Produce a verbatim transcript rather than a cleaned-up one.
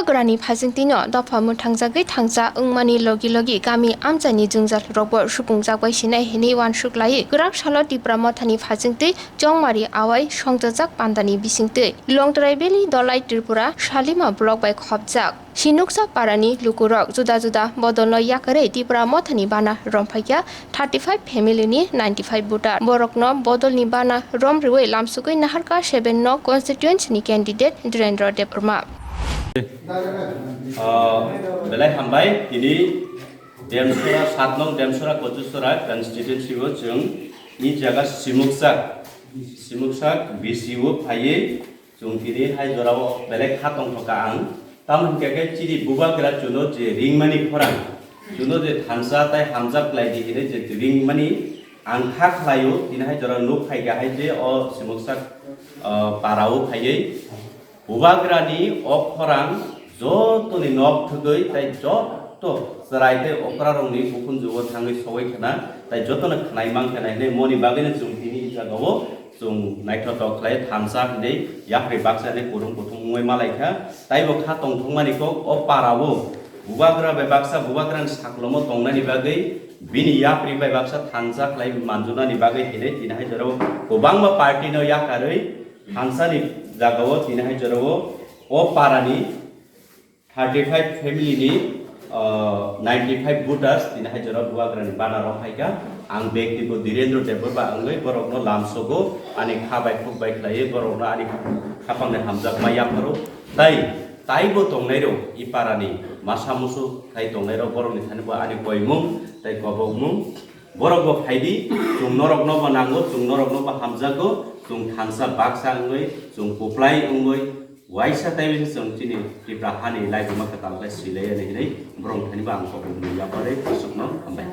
Bubagrani phasingtwino dopha mwthangjagwi thangsa wngmani logi logi kami amchaini jwngjal rokbo supungjak bai sinai hinwi uansuk laiwi kwrak salo Tipra Mothani phasingtwi Chongmari Awai Songchajak Pandani bisingtwi Longtrai Valley Dolai Tripura Salima Block bai khopjak Sinuksa parani lukurok juda juda bodolno yakarwi Tipra Mothani bana romphaikha thirty five family ni ninety five voter. Borokno bodolni bana rom rwui lamsugwi naharkha seven no constituency ni candidate Dhirendra Debbarma. Ah, belai hambai, tini Demsora, saat nong Demsora Kochusora constituency o chwng ni jaga Simuksa, Simuksa B C o phaiwi chwng tini hai jorao belai kha tongthokha ang. Tamo hinkhe khe chini Bubagra chuno je ringmani khorang, chuno je thansa tai hamjak khlai di hinwi je ringmani ang kha khlaio, tini hai jora nuk phaikha hai je o Simuksa, ah, para o phaiwi. Bubagrani o khorang jotoni nok thwgwi tai joto chwrai tei okrarokni bukhunjugo thangwi sogwi khna tai jotono khnai mankha hinwi moni bagwino chwng tini i jagao chwng naithotok khlai thansa hinwi yapri baksa hinwi kuthum kuthum wngwi malaikha. Taibo kha tongthokmani kok o parao Bubagra bai baksa Bubagrani saklomo tongnani bagwi bini yapri bai baksa thansa khlai manjunani bagwi hinwi tini hai jorao kwbangma party no yakarwi thansani jagao tini hai jorao o parani thirty five family ni, ah, ninety five voters tini hai jorao Bubagrani bana rok phaikha. Ang bektigo Dhirendra Debbarma wngwi borokno lamsogo, ani kha bai khuk bai khlaiwi borokno ani khapangni hamjakma yapharo. Tai taibo tongnairok i parani masa musu khai tongnairok borokni thani bo ani koimung tai kobokmung. Borok bo phaidi, chwng norokno bo nango, chwng norokno bo hamjago, chwng thansa baksa wngwi, chwng kwplai wngwi, waisa taiwi se chwng chini Tripura hani laibuma kwtal khe swilaiya hinwi borok thani bo ang kobokmung yaphari aswkno hambai.